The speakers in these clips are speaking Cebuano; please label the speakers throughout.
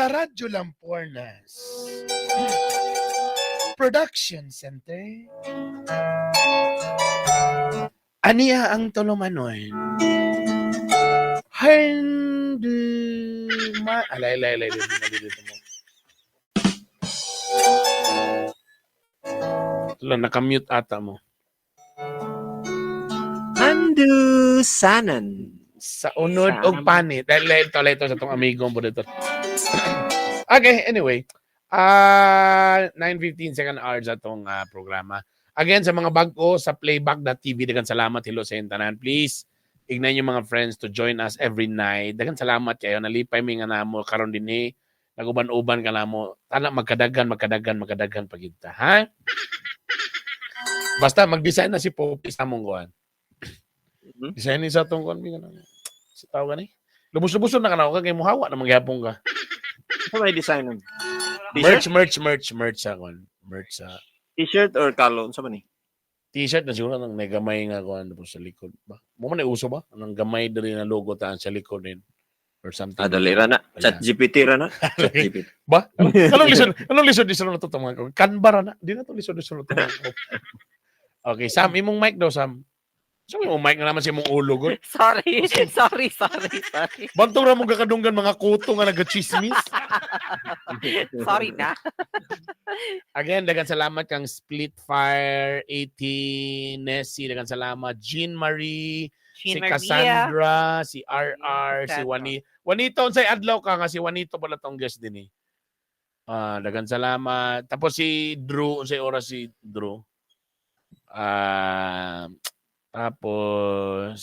Speaker 1: Sa Radyo Lampornas Production Center. Aniya ang tulumanon. Handuma. Alay, alay, alay. Dito, dito, dito mo. Ito lang, nakamute ata mo.
Speaker 2: Handusanan.
Speaker 1: Sa unod og panit. Dahil ito, ito sa tong amigo mo dito. Okay, anyway. 9:15, second hour sa tong programa. Again, sa mga bag-o sa playback.tv, daghang salamat, hello sa inyong tanan. Please, ignite yung mga friends to join us every night. Daghang salamat kayo. Nalipay mi nga namo karon dinhi. Naguban-uban ka namo. Tana magkadagan, magkadagan, magkadagan pagid ta, ha? Basta mag-design na si Poppy sa among kuan. Design ni sa atong kuan mi kanang sa tawag ni. Lubos-lubos na ka na kay muhawa na mangyapon ka.
Speaker 2: Ano may design nun?
Speaker 1: Merch,
Speaker 2: T-shirt?
Speaker 1: merch, merch, merch sa kuan. Merch sa
Speaker 2: T-shirt or kalo? Unsa man ni?
Speaker 1: T-shirt na siguro nang may gamay nga kuan po sa likod ba. Mo man ay uso ba? Anang gamay diri na logo taan sa likod din or something.
Speaker 2: Ah, dali ra na.
Speaker 1: Wala.
Speaker 2: Chat GPT ra na. Chat GPT.
Speaker 1: Ba? Anong lisod? Anong lisod lisod na to mga ko? Canva ra na. Di na to lisod lisod na to mga ko. Okay, Sam, imong mic daw, Sam. Sam, imong mic na naman sa imong ulo gud.
Speaker 3: Sorry, sorry, sorry, sorry.
Speaker 1: Bantong ra mong kakadunggan mga kuto nga nagachismis.
Speaker 3: Sorry na.
Speaker 1: Again, dagan salamat kang Splitfire 18, Nessie, dagan salamat Jean Marie,
Speaker 3: Jean
Speaker 1: si
Speaker 3: Maria.
Speaker 1: Cassandra, si RR, si
Speaker 3: Cassandra.
Speaker 1: Juanito. Juanito, unsay adlaw ka nga si Juanito pala tong guest din eh. Ah, dagan salamat. Tapos si Drew, unsay oras si Drew? Ah, tapos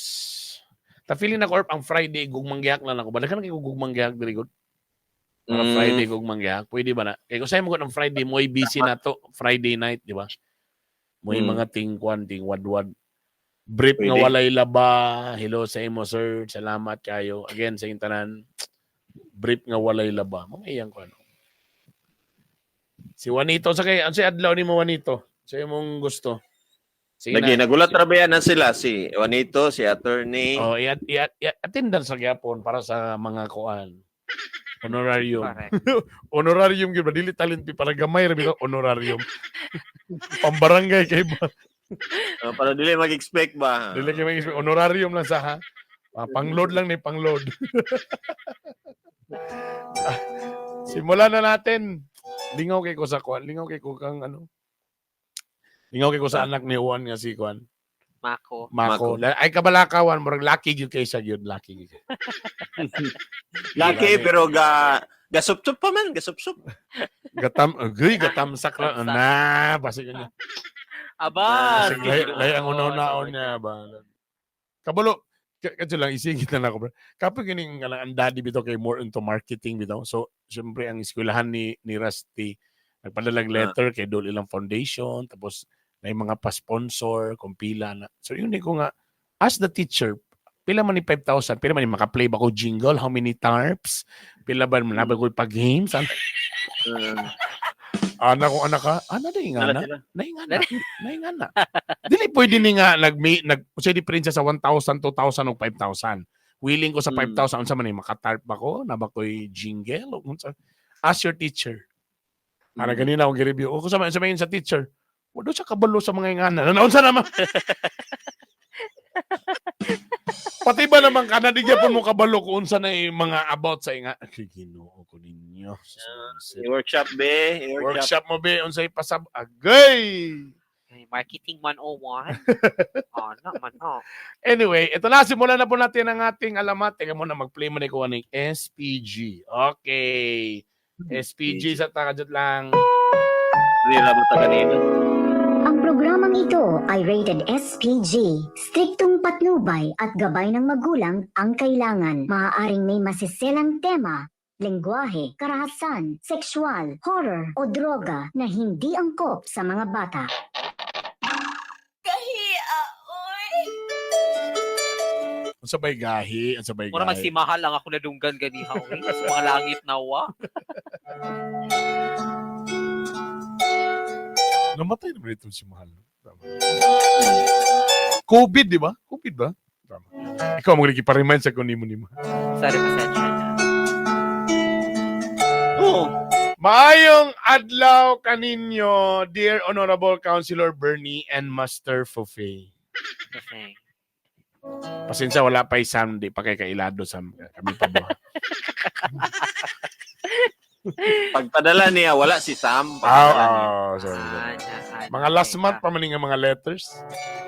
Speaker 1: ta feeling na ko Orp, ang Friday gugmang gihak lang ako. Ba daghan kay gugmang gihak diri gud. Para Friday gugmang gihak. Pwede ba na? Kay kung mo ang Friday mo'y busy na to Friday night, di ba? Mo'y mga tingkwan, tingwadwad. Brief nga
Speaker 2: Pwede.
Speaker 1: walay laba. Hello sa imo sir. Salamat kayo. Again sa inyong tanan. Brief nga walay laba. Mga iyang ko ano. Si Juanito sa kay unsay adlaw nimo, Juanito? Sa imong gusto. Sige
Speaker 2: Lagi
Speaker 1: na.
Speaker 2: nagulat ra ba yan na sila si Juanito, si attorney.
Speaker 1: Oh, i-attendance sa gyapon para sa mga kuan. Honorarium.
Speaker 3: Correct.
Speaker 1: Honorarium gyud ba dili talent fee para gamay ra bitaw honorarium. Pambarangay kay ba?
Speaker 2: Oh, para dili mag-expect ba?
Speaker 1: Dili kay may honorarium lang sa ha. Ah, pangload lang ni pangload. Ah, simulan na natin. Lingaw kay ko sa kuan, lingaw kay ko kang ano. Lingaw kay ko sa anak ni Juan nga si kuan.
Speaker 3: Mako.
Speaker 1: Mako. Ay kabalakawan murag lucky gyud kay sa gyud, lucky gyud.
Speaker 2: Laki pero ga gasupsup pa man, gasupsup.
Speaker 1: Gatam, agoy, gatamsak ra
Speaker 3: Gatamsak.
Speaker 1: na, basig niya.
Speaker 3: Aba!
Speaker 1: Basig lay, lay ang unaw-naon niya ba. Kabalo, kadto lang isingit na ako bro. Kapag kining kanang ang daddy bitaw kay more into marketing bitaw. So, syempre ang eskwelahan ni Rusty nagpadalag letter kay dol ilang foundation tapos na yung mga pa-sponsor kung pila na. So yun ko nga as the teacher, pila man ni 5,000, pila man ni maka-play ba ko jingle, how many tarps, pila ba man ko pag-games, ana ko anak ka, ana na nga
Speaker 2: Wala
Speaker 1: na.
Speaker 2: sila.
Speaker 1: Naingana. Naingana. Dili pwede ni nga nag nag unsay diferensya sa 1,000, 2,000 ug 5,000. Willing ko sa 5,000 unsa man ni makatarp ba ko, na ba ko'y jingle o unsa. Ask your teacher. Ana ganina akong gi-review. O kung sa man sa teacher. Wala siya kabalo sa mga ingana. Ano unsa naman? Pati ba naman kana di gyapon mo kabalo kung unsa na yung mga about sa inga. Ay, Ginoo ko ninyo.
Speaker 2: I-workshop be, i-workshop.
Speaker 1: Workshop mo be unsay pasab agay.
Speaker 3: Ay, Marketing 101. Oh, no, man, oh.
Speaker 1: Anyway, ito na, simulan na po natin ang ating alamat. Teka muna, mag-play muna ko ng SPG. Okay. SPG sa takajut lang.
Speaker 2: Hindi ra ba ta kanina?
Speaker 4: Ang programang ito ay rated SPG. Striktong patnubay at gabay ng magulang ang kailangan. Maaaring may masiselang tema, lengguwahe, karahasan, sexual, horror o droga na hindi angkop sa mga bata.
Speaker 5: Kahiya, oy.
Speaker 1: Ang sabay gahi, ang sabay
Speaker 3: Mura
Speaker 1: gahi.
Speaker 3: magsimahal lang ako nadunggan ganiha, oy. Sa mga langit nawa.
Speaker 1: Namatay naman ito si Mahal. Tama. COVID, di ba? COVID ba? Tama. Ikaw ang pa-remind sa kung nimo nimo.
Speaker 3: Sorry, pasensya na.
Speaker 2: Oh.
Speaker 1: Maayong adlaw kaninyo, dear Honorable Councilor Bernie and Master Fufe.
Speaker 3: Okay.
Speaker 1: Pasensya, wala pa Sam, di pa kay kailado Sam. Kami pa ba?
Speaker 2: Pagpadala niya, wala si Sam.
Speaker 1: Ah,
Speaker 2: Pagpadala niya.
Speaker 1: ah, sorry, sorry.
Speaker 3: Ah,
Speaker 1: Mga last month pa man nga mga letters.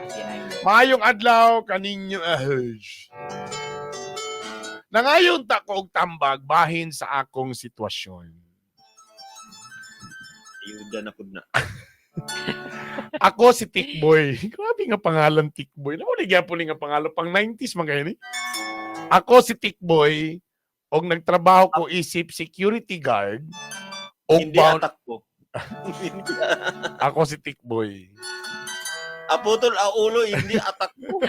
Speaker 3: Ay, ay.
Speaker 1: Maayong adlaw kaninyo. Nangayon ta ko og tambag bahin sa akong sitwasyon.
Speaker 2: Ayuda na pud na.
Speaker 1: Ako si Tikboy. Grabe nga pangalan Tikboy. Namo ni gyapon ni nga pangalan pang 90s man kayo ni. Ako si Tikboy og nagtrabaho ko isip security guard og
Speaker 2: Hindi
Speaker 1: bound
Speaker 2: atak ko.
Speaker 1: Ako si Tikboy.
Speaker 2: Aputol a ulo, hindi atak ko.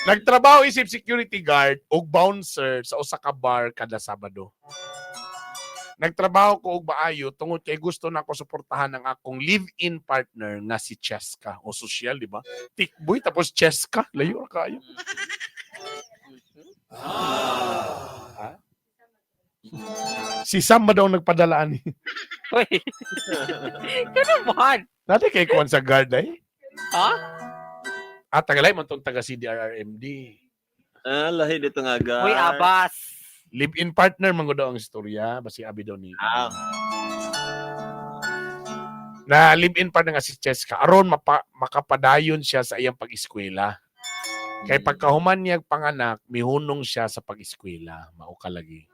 Speaker 1: Nagtrabaho isip security guard og bouncer sa usa ka bar kada Sabado. Nagtrabaho ko og maayo tungod kay gusto nako suportahan ang akong live-in partner nga si Cheska o sosyal, di ba? Tikboy tapos Cheska, layo ra kayo. Si Sam ba daw nagpadala ani?
Speaker 3: Uy. Ganun man.
Speaker 1: Dati kay kuan sa guard ay.
Speaker 3: Ha?
Speaker 1: Ah, tagalay man tong taga CDRRMD.
Speaker 2: Ah, lahi dito nga guys.
Speaker 3: Uy, Abbas.
Speaker 1: Live-in partner man gud daw ang istorya basi abi daw ni.
Speaker 2: Ah.
Speaker 1: Na live-in partner nga si Cheska aron makapadayon siya sa iyang pag-eskwela. Kay pagkahuman niya panganak, mihunong siya sa pag-eskwela. Mao ka lagi.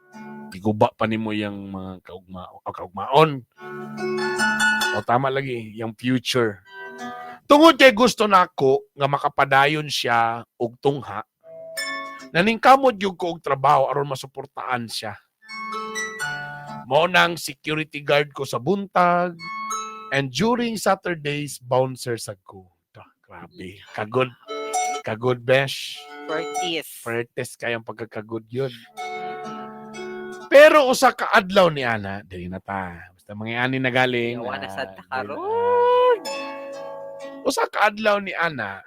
Speaker 1: Giguba pa nimo yang mga kaugma o kaugmaon. O tama lagi, yang future. Tungod kay gusto nako nga makapadayon siya og tungha, naningkamot gyud ko og trabaho aron masuportaan siya. Mao nang security guard ko sa buntag and during Saturdays bouncer sa ko. Ta, grabe. Kagod. Kagod besh.
Speaker 3: Curtis.
Speaker 1: Fertes kayang pagkakagod yun. Pero usa ka adlaw ni Ana, dili na ta. Basta mga ani na galing.
Speaker 3: Iwan na
Speaker 1: ah,
Speaker 3: sad ta
Speaker 1: dili na.
Speaker 3: karon.
Speaker 1: Usa ka adlaw ni Ana,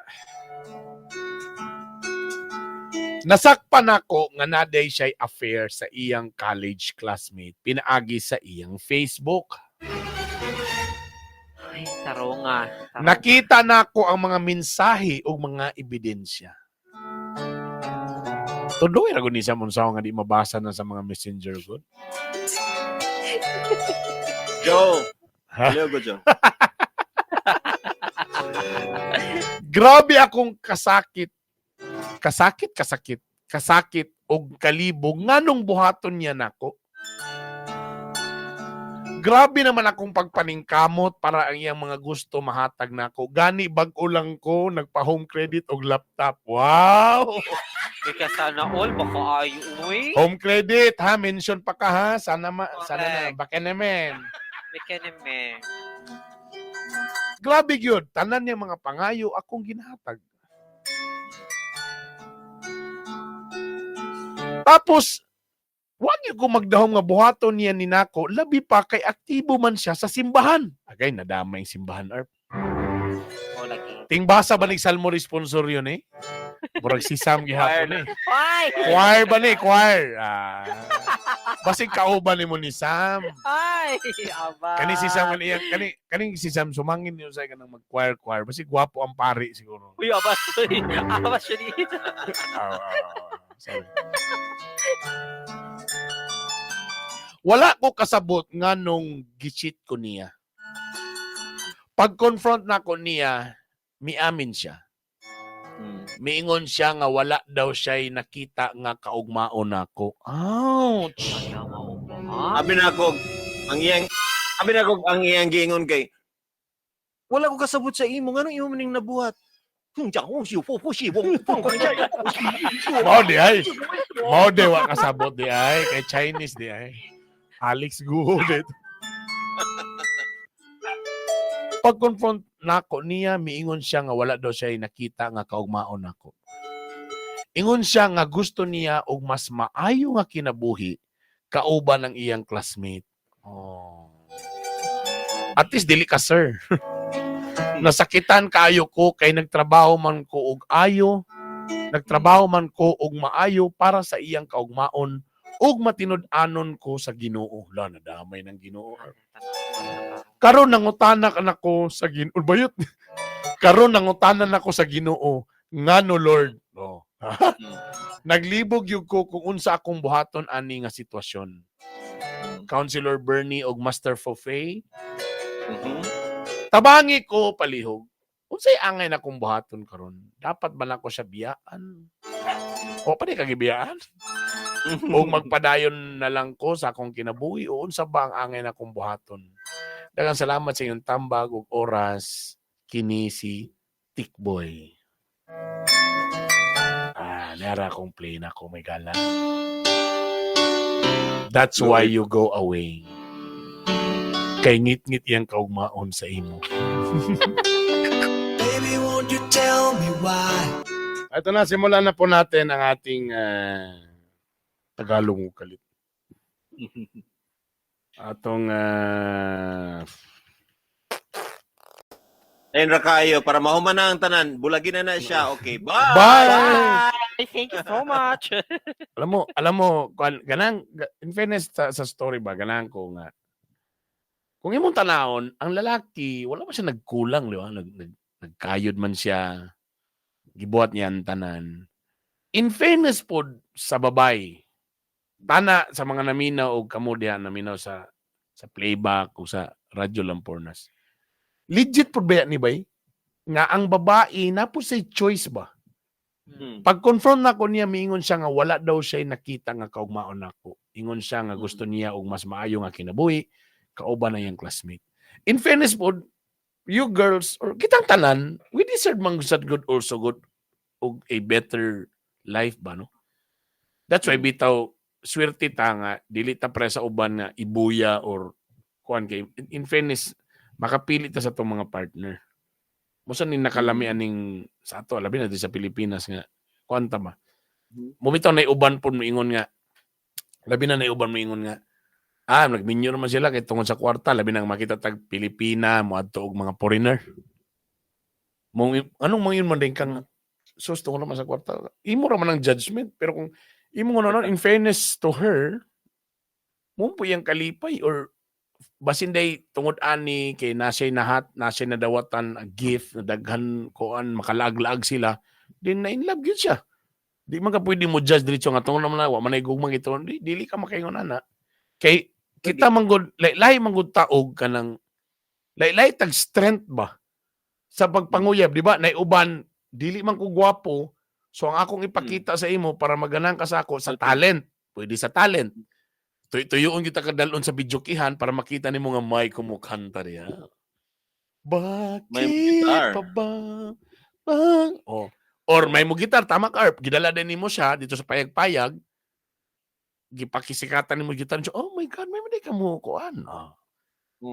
Speaker 1: nasakpan ako nga naday siya'y affair sa iyang college classmate pinaagi sa iyang Facebook.
Speaker 3: Ay, taronga. Taronga.
Speaker 1: Nakita nako ang mga mensahe o mga ebidensya. Tuloy ra gud ni siya unsa nga di mabasa na sa mga messenger gud.
Speaker 2: Joe.
Speaker 1: Ha?
Speaker 2: Hello, go Joe.
Speaker 1: Grabe akong kasakit. Kasakit, kasakit. Kasakit og kalibog nganong buhaton niya nako. Grabe naman akong pagpaningkamot para ang iyang mga gusto mahatag nako. Gani bag-o lang ko nagpa-home credit og laptop. Wow!
Speaker 3: Uy, sana all baka ayo uy.
Speaker 1: Home credit ha, mention pa ka ha. Sana ma, sana na
Speaker 3: Correct.
Speaker 1: baka naman.
Speaker 3: Baka naman.
Speaker 1: Grabe gyud, tanan niya mga pangayo akong ginhatag. Tapos wag gyud ko magdahom nga buhaton niya ni nako, labi pa kay aktibo man siya sa simbahan. Agay nadama yung simbahan arp.
Speaker 3: O lagi.
Speaker 1: Tingbasa ba ni Salmo responsor yun eh? Murag si Sam gihapon eh.
Speaker 3: Ay!
Speaker 1: Choir ba ni? Choir. Ah. Basig kauban nimo ni Sam.
Speaker 3: Ay! Aba.
Speaker 1: Kani si Sam kani kani kani si Sam sumangin niyo sa kanang mag-choir choir. Basig gwapo ang pari siguro.
Speaker 3: Uy, abas. Uy, abas siya ni.
Speaker 1: Ah, ah, ah, sorry. Wala ko kasabot nga nung gicheat ko niya. Pag-confront na ko niya, miamin siya. Miingon siya nga wala daw siya'y nakita nga kaugmaon nako. Ouch!
Speaker 3: Ayaw, maupo.
Speaker 2: Abi na ko ang iyang giingon kay wala ko kasabot sa imo nganong imo maning nabuhat. Kung siya kung siya po po siya po po siya.
Speaker 1: Mao di ay. Mao di wa kasabot di ay kay Chinese di ay. Alex Guo dito. Pag-confront nako niya, miingon siya nga wala daw siya nakita nga kaugmaon nako. Ingon siya nga gusto niya og mas maayo nga kinabuhi kauban ng iyang classmate. Oh. At least dili ka sir. Nasakitan kaayo ko kay nagtrabaho man ko og ayo, nagtrabaho man ko og maayo para sa iyang kaugmaon Ug matinud-anon ko sa Ginoo. La, nadamay ng Ginoo. Karon nangutana ka nako sa Ginoo. Bayot. Karon nangutana nako sa Ginoo. Ngano, Lord? Oh. Naglibog gyud ko kung unsa akong buhaton ani nga sitwasyon. Councilor Bernie og Master Fofay, tabangi ko palihog. Unsay angay na kong buhaton karon? Dapat ba nako siya biyaan? O pa di ka gibiyaan? O magpadayon na lang ko sa akong kinabuhi o unsa ba ang angay na kong buhaton? Daghang salamat sa inyong tambag ug oras, kini si Tikboy. Ah, nara akong play na ko may gala. That's Why You Go Away. Kay ngit-ngit iyang kaugmaon sa imo.
Speaker 6: Baby, won't you tell me why?
Speaker 1: Ito na, simulan na po natin ang ating Tagalog kalit. Atong
Speaker 2: Ayun ra kayo para mahuman na ang tanan. Bulagin na na siya. Okay, bye.
Speaker 1: Bye!
Speaker 3: Bye! Thank you so much.
Speaker 1: Alam mo, kuan ganang in fairness sa story ba, ganahan ko nga. Kung imong tanawon, ang lalaki wala man siya nagkulang, di ba? Nagkayod man siya. Gibuhat niya ang tanan. In fairness pod sa babae, tana sa mga naminaw og kamo diha naminaw sa playback o sa Radyo Lampornas. Legit pod ba ni bay? Nga ang babae na po say choice ba? Pag-confirm na ko niya, miingon siya nga wala daw siya nakita nga kaugmaon nako. Ingon siya nga gusto niya og mas maayo nga kinabuhi, kauban na iyang classmate. In fairness po, you girls or kitang tanan, we deserve man sad good also good og a better life ba, no? That's why bitaw swerte ta nga dili ta pre sa uban nga ibuya or kuan kay in fairness makapili ta sa atong mga partner. Musa ni nakalami aning sa ato, labi na di sa Pilipinas nga kuan ta ba. Mubitaw na uban pud moingon nga, labi na uban moingon nga nagminyo naman sila kay tungod sa kwarta, labi na makita tag Pilipina moadto og mga foreigner. Mong anong mangyun man din kang sus tungod naman sa kwarta. Imo ra man ang judgment, pero kung imo nga in fairness to her, mo po iyang kalipay or basin day tungod ani kay nasa nahat nasa nadawatan a gift na daghan kuan makalaag-laag sila, then na in love gyud siya. Di man ka pwede mo judge diretso nga tungod naman na wa man ay gugma gito, di, dili ka makaingon ana kay kita man gud lahi man gud taog kanang lahi tag strength ba sa pagpanguyab, di ba? Nay uban dili man ko gwapo, so ang akong ipakita sa imo para maganahan ka sa ako sa talent, pwede sa talent. Tuyuon kita kadalon sa videokihan para makita nimo nga may kumukanta diha. Bakit
Speaker 2: May guitar.
Speaker 1: pa ba? Bang? Oh. Or may mo gitar, tama ka, Erp. Gidala din nimo siya dito sa payag-payag. Gipakisikatan nimo gitar siya. Oh my God, may manay ka mo kuan. Oh.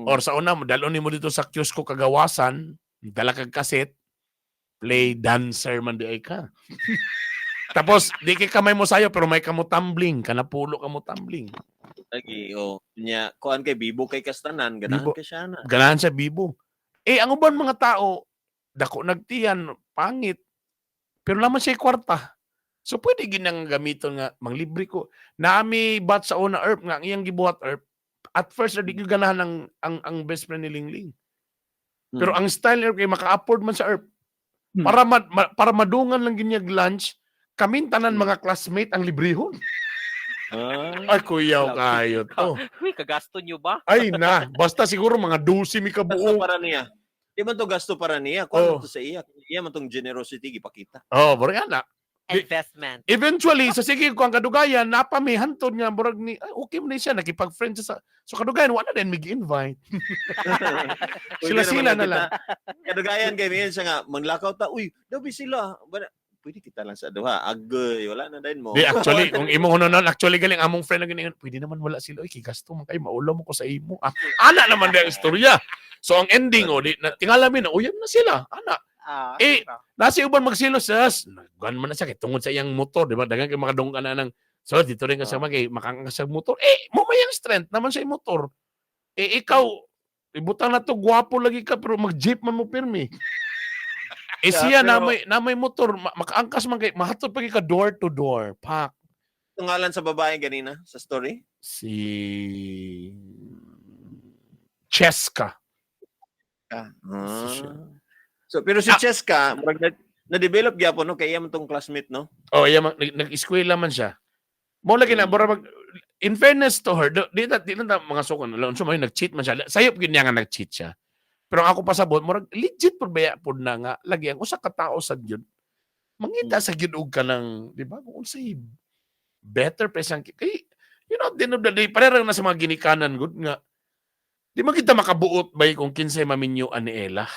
Speaker 1: Or sa una, dalon nimo dito sa kiosko kagawasan, dala kag kaset, play dancer man di ay ka. Tapos, di kay kamay mo sayo, pero may kamo tumbling, kanapulo ka mo tumbling.
Speaker 2: Lagi, oh. Nya, kuan kay bibo kay kastanan, ganahan
Speaker 1: Bibo.
Speaker 2: kay siya na.
Speaker 1: Ganahan siya bibo. Eh, ang uban mga tao, dako nagtiyan, pangit, pero naman siya kwarta. So, pwede ginang gamiton nga, manglibre ko. Naami bat sa una, Erp, nga ang iyang gibuhat, Erp, at first, di ko ganahan ang best friend ni Lingling. Pero ang style ni Erp, kay maka-afford man sa Erp. Para madungan lang ginyag lunch, kaming tanan mga classmate ang librehon.
Speaker 2: Ah.
Speaker 1: Ay, kuyaw kayo to.
Speaker 3: Uy, kagasto nyo ba?
Speaker 1: Ay na, basta siguro mga 12 mi
Speaker 2: Gasto
Speaker 1: kabuo.
Speaker 2: para niya. Di man to gasto para niya. Kuan
Speaker 1: Oh.
Speaker 2: to sa iya. Iya man tong generosity gipakita.
Speaker 1: Oh, bro, na.
Speaker 3: Investment.
Speaker 1: Eventually, sa sige ko ang kadugayan, napami hantod nga murag ni ay, okay man ni siya nakipag-friend siya sa so kadugayan wala din mig invite.
Speaker 2: Pwede
Speaker 1: Sila-sila
Speaker 2: naman
Speaker 1: na lang.
Speaker 2: Kadugayan kay miyan siya nga manglakaw ta. Uy, daw sila. Wala, pwede kita lang sa duha. Agoy, wala na din mo.
Speaker 1: Di actually kung imong hunonon, actually galing among friend na ganyan, pwede naman wala sila, oy kay gasto man kay maulaw mo ko sa imo. Ah, ana naman di ang istorya. So ang ending oh, di na, tingala mi na uyab na sila. Ana,
Speaker 3: Ah,
Speaker 1: Eh,
Speaker 3: diba?
Speaker 1: nasa uban magsilos sas. Naggan man na siya kay tungod sa iyang motor, di ba? Daghang kay makadunggan na ng so dito rin ka sa kay makangkas sa motor. Eh, mo may ang strength naman sa iyang motor. Eh ikaw ibutang na to gwapo lagi ka pero mag-jeep man mo pirmi. Eh
Speaker 2: Yeah,
Speaker 1: siya na
Speaker 2: pero
Speaker 1: may motor, makaangkas man kay mahatod pa kay ka door to door, pak.
Speaker 2: Ngalan sa babae ganina sa story?
Speaker 1: Si Cheska.
Speaker 2: Ah.
Speaker 1: Siya.
Speaker 2: So pero si
Speaker 1: Ah.
Speaker 2: Cheska, murag na-develop gyapon, no, kay iya man tong classmate, no?
Speaker 1: Oh, iya man, nag-eskwela man siya. Mo lagi na bora mag in fairness to her, di na ta mga sukon, unsa man yun, nag-cheat man siya. Sayop gyud niya nga nag-cheat siya. Pero ang ako pasabot, murag legit pud baya pud na nga lagi ang usa ka tawo sad gyud. Mangita sa gyud og kanang, di ba? Kung unsay better pa siyang kay at the end of the day, pareho na sa mga ginikanan gud nga di man kita makabuot bay kung kinsay maminyo ani Ella.